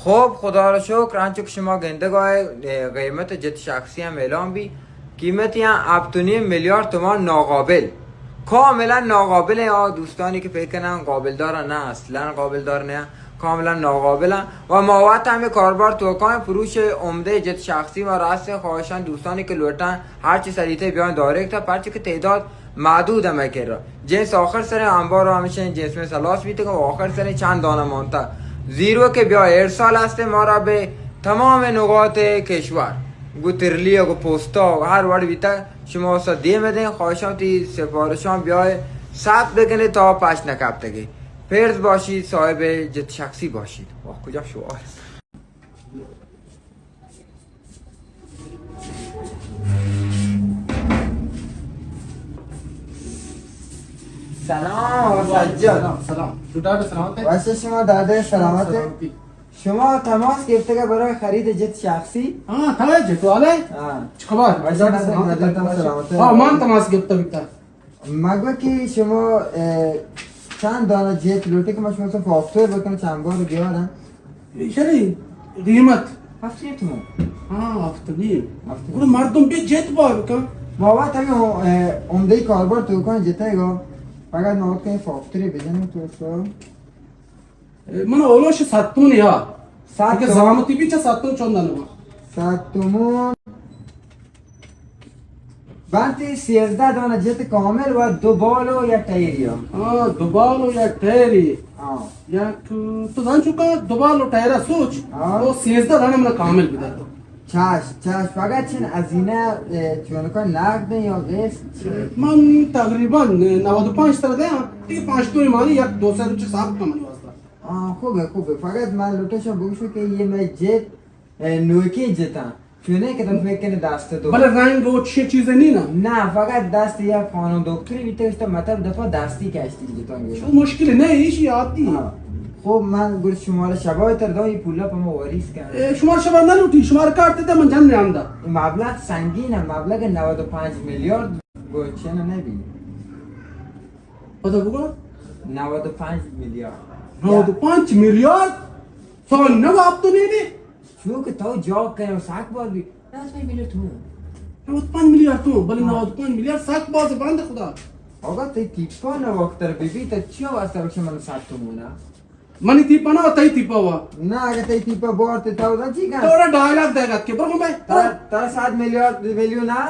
خب، خدا را شکر، انچو که شما گندگ آئے، اے، قیمت جت شخصی هم اعلان بی، قیمتی هم هفت و نیم میلیارد تومان، ناقابل، کاملا ناقابل. آ دوستانی که فکر کنن قابل دارن، نه، اصلا قابل دار نه، کاملا ناقابل. و ما وت همه کاربار توکان فروش عمده جت شخصی ما راست خواهشان دوستانی که لوٹن هرچی سریعتر بیان دایرکت، پرچه که تعداد محدود ہمے کرا. جنس آخر سر انبار و ہمشہ جنس میں سلاس بیتگ و آخر سر چند دانہ مانتا. زیرو کہ بیا ارسال ہستے مارا بہ تمام نقاط کشور، گو ترلی و گو پوستا و ہر وڑ بیتگ. شما سا دیم دیں، خواہشاں تی سفارشاں بیائے ثبت بکنے تا پش نکپتگے. پرز باشید، صاحب جت شخصی باشید. واہ، کجا شعار. سلام، سلام، سجاد. سلام، سلام. تو ڈاکٹر سلامت ہے؟ ویسے شما دادے سلامت ہے؟ سلامتی. شما تماس گرفتگا برای خرید جت شخصی؟ ہاں، تھا جت والے. ہاں. چه خبر؟ ویسے ڈاکٹر سلامت ہے؟ سلامت ہے. ہاں، من تماس گرفتا بیتا. مگو کہ شما، اے، چند دانہ جیت لوٹے کہ ما شما تو فاکتور بکنم، چند بار بیارم؟ ایشانی قیمت؟ ہفت نیم تومن. ہاں، ہفت نیم. ہفت نیم. گڑا مردم بیا جیت بار بکن. ما وقت ہمیں، اے، عمدہ کاربار تو کن جیتے گا. فقط ما وقت کہیں فاکتوری بجنم تو سو. من اولوش صد تومن یا. صد اگه تومن. زحمتی بی چه صد تومن چند دانه با؟ صد تومن. بنتی سیزدہ دانه جت کامل و دو بال و یک ٹائری ها. ہاں، دو بال و یک ٹائری. ہاں. یک تو زن چکا دو بال و ٹائرا سوچ. ہاں. تو سیزدہ دانه من کامل بدار. چاش، چاش، فقط چن هزینه، اے، چونکا نقد یا قسط؟ من تقریباً نود و پنج سر دیاں، دیگه پنج تو ایمانی یک دو سر چه صاحب کمانی واسطه. آه، خوبه، خوبه. فقط من لوٹشا بگوشو که یه مئے جت، اے، نوکی جتاں. چونه که تو فکر کنی دست دو. بله رنگ و چی چیز نی نا؟ نه، فقط دست یا خانم دکتری بیته اشتا مطلب دفعه دستی کشتی جتاں گیرا. چو مشکل نه، ایشی عادی. آه. خب، من گل شماره شبای تر داں، ای پولا په ما واریس کن. اے، شمار شبا نلوٹی، شمار کارت ده من جن نیام دا. ای مبلغ سنگینه، مبلغ نود و پنج میلیارد گوچه نه نبی. پتا بگو. نود و پنج میلیارد. نود و پنج میلیارد؟ سال نو هفت و نیمه؟ چون که تو جاک کنه و سک بار بی. نود و پنج میلیارد تو. نود و پنج میلیارد تو، بله. آه. نود و پنج میلیارد سک باز بند خدا. آقا، تی تیپا نه وقت تر بی بی، تا چیا واسطه بکشه من صد تومونه؟ منی تیپا نه، تئی تیپا وا. نه، اگه تئی تیپا بارت، تو دا چی کن؟ تو را ڈھائی لاکھ دے گا کہ برو بے. ترا، ترا صد میلیارد، میلیون نه؟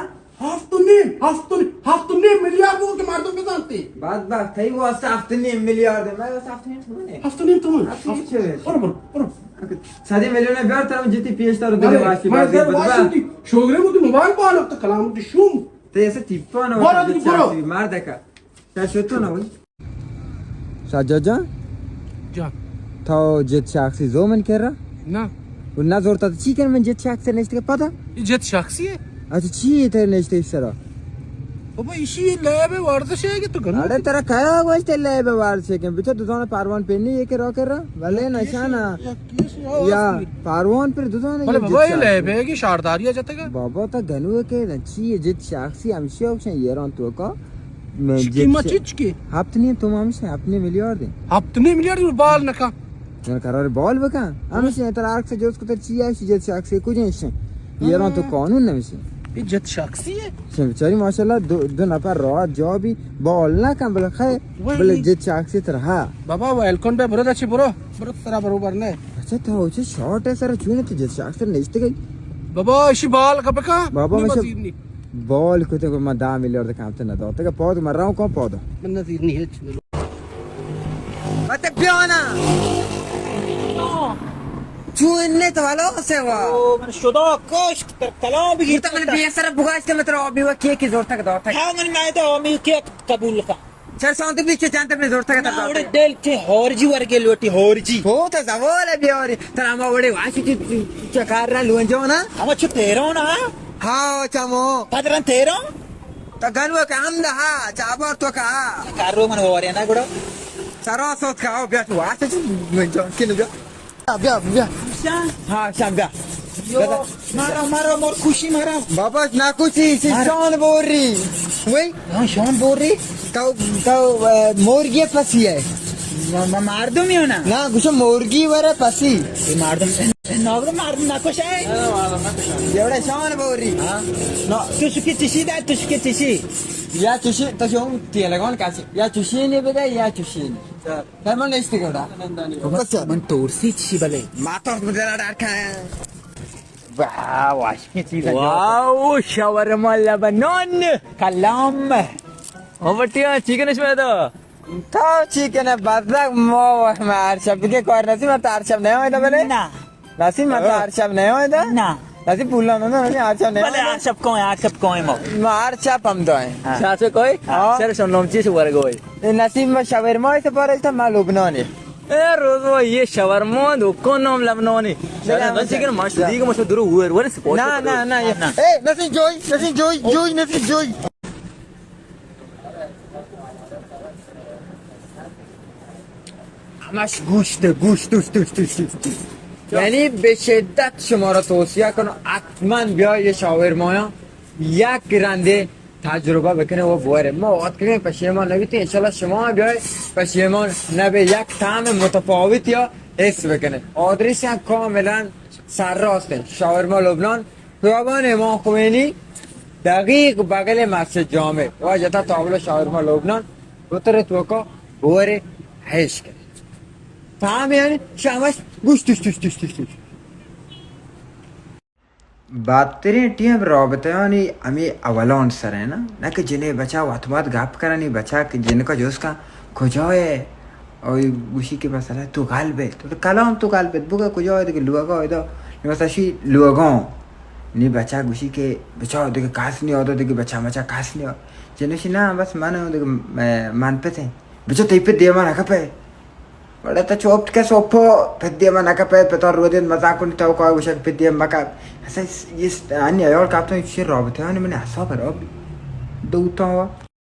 ہفت و نیم، ہفت و نیم، ہفت و نیم میلیارد بو کہ مردم بزانتے. بدبخت، تئی واسطہ ہفت و نیم میلیارد ہے، مئے واسطہ ہفت و نیم تومن ہے. ہفت و نیم تومن؟ ہفت و نیم چه؟ برو، برو، برو. صدی میلیون بیار، ترا جتی پیش تر دے بلے، واشی من بازی در بدبخت. واشی تی شوگرے بودی موبائل پانا تو کلام دی شوم. تی ایسا تیپا نه برو واسطہ دی، برو. چاچی مردکا. تا شتو نه وای. سجاد جان؟ جان. تو جت شخصی زو من کرا؟ نه. و نه زورتا تو چی کن من جت شخصی نشته که پدا؟ این جت شخصیه؟ اچھا، چی تر نشته سرا؟ بابا، ایشی لیب ورزشه که تو گنو. اڑے ترا کیا گوشته لیب ورزشه که؟ بچا دوزان پروان پینی یه که را کرا؟ بله نشانا. یا پروان پر دوزان. بله بابا، یہ لیبه که شارداری جتگا. بابا، تا گنو که چی جت شخصی همشی اوشن ایران تو کا؟ من چکی جت ما ش-، چچکی؟ هفت نیم تومن میشه، هفت نیم میلیارد. هفت نیم میلیارد رو بال نکن. یعنی قرار بال بکن. همیشه تر عکس جوز کتر چی هستی جت شخصی کجا نشین؟ ایران تو قانون نمیشه. این جت شخصیه؟ چه بیچاری ماشاءالله دو، دو نفر راحت جا بی بال نکن، بله خیر، وای. بله جت شخصی تر ها. بابا ویل کن به، برو دا چی برو، برو ترا برو بر نه. اچھا، تو چه شارٹ ہے سر، چون تو جت شخصی نشته گئی؟ بابا اشی بال کا بکن. بابا نی مشه وزیر نی. بال کتے کو من دہ میلیارد کمتر نہ داتا کہ پاد من راؤں کون پادا. من نظیر نہیں ہے چلو. بات بیانا. چون نے تو حالا سے وا. او، من شدا کشت، تر کلام بگیر. تو من بے سر بگاش کہ متر آبی و کی کی زور تک داتا. ہاں، من میں تو آمی کی قبول کا. چل سانت بیچ چند پر زور تک داتا. اوڑے دل تے ہورجی ورگے لوٹی ہورجی. ہو تو زوال بیاری. تر ہما وڑے واشی چکار را لونجو نا. ہما چو تیرو نا. ہاں، چمو. پدرن تیرو؟ تا گنوک ہم دا ہا، چابار تو کا. کارو من وارے نا گڑا. سرا سوت کا، بیا تو واسطے چی من جان کن بیا. بیا، بیا. شان. ہاں، شان بیا. یو، بیا. مارا، مارا، مور خوشی مارا. بابا، نا کچی، سی مارا. شان بوری. وہی؟ ہاں، شان بوری. تو، تو، اے، مور یہ پسی ہے. ما، ما مردمی ہوں نا۔ نا، گوشو مرگی ورے پسی۔ یہ مردم، ناظر مردم نکشے۔ یہ وڑا شان بوری۔ ہاں۔ نا۔ تو شکی چشی دا، تو شکی چشی۔ یا چشی، تو شو تیلگان کسی۔ یا چشی نہیں بده، یا چشی نہیں۔ سر من نیستی گڑا۔ بس من ترسی چی بلے۔ ما تو مجھے ڈر کھایا۔ واہ، واشکی چیز ہے۔ واو، شاورما لبنان۔ کلام۔ او بٹیا، چی کنش میں تو؟ تو چی کنے بزگ مو، میں ہر شب کے کار نسی، میں تو ہر شب نہیں ہوتا بلے۔ نا۔ نسی، میں تو ہر شب نہیں ہوتا۔ نا۔ نسی، پولا نہ، نسی، ہر شب نہیں بلے ہوتا۔ ہر شب کون ہے، ہر شب کون ہے مو؟ میں ہر شب ہم تو ہیں۔ ہاں۔ شاہ سے کوئی؟ ہاں۔ سر سن نام چیز ورگوئی۔ اے نسیم، ما شاورما ءِ سپارگ ءَ اتاں، ما لبنان ءَ۔ اے روز ءَ یہ شاورما دکان نام لبنانی۔ شاید من چی کنم، ما شدی که ما شو درو ور ور سپورت نا، کنم۔ نا، نا، یہ۔ نا۔ اے، نسیم جوئی، نسیم جوئی، جوئی، نسیم جوئی۔ همش گوشت، گوشت، گوشت، گوشت، گوشت، گوشت۔ یعنی به شدت شما را توصیه کنم، حتماً بیا یه شاورمایا یک رنده تجربه بکنه و بوره. ما آتکگیں پشیمان نبیتیں، انشالله شما هم بیای پشیمان نبه، یک طعم متفاوت یا حس بکنه. آدرس هم کاملاً سرراست انت، شاورما لبنان، خیابان امام خمینی، دقیق بغل مسجد جامع. واجه تا تابلو شاورما لبنان، بتر توکا بوره، حس کنه. طعم یعنی شمش گوشت، گوشت، گوشت، گوشت، گوشت. بدترین ٹیم رابطہانی ہمے اولان سر ءَ نا، نہ کہ جنے بچا وت مات گپ کننی، بچا کہ جنکا جست کن کجا ئے؟ او گوشی کہ مثلاً تو گل بیت، تو کلام تو گل بیت، بگا کجا ئے؟ دگہ لوگا ادا، مثلاً شی لوگاں، نی بچا گوشی کہ بچا دگہ کس نی آدا، دگہ بچا مچا کس نی آدا۔ جنشی نا بس من دگہ من پتیں۔ بچا تئی پت دیما نہ کپے۔ وڑا تا چوپٹ کہ سوپو، پت دیما نہ کپے، پتا رودین مزاک کنی تو کا گوشک پت دیما مکپ۔ اسا یہ انی ایال کپتن چی رابطہ آنی من حساب رابی۔ دوتاں وا۔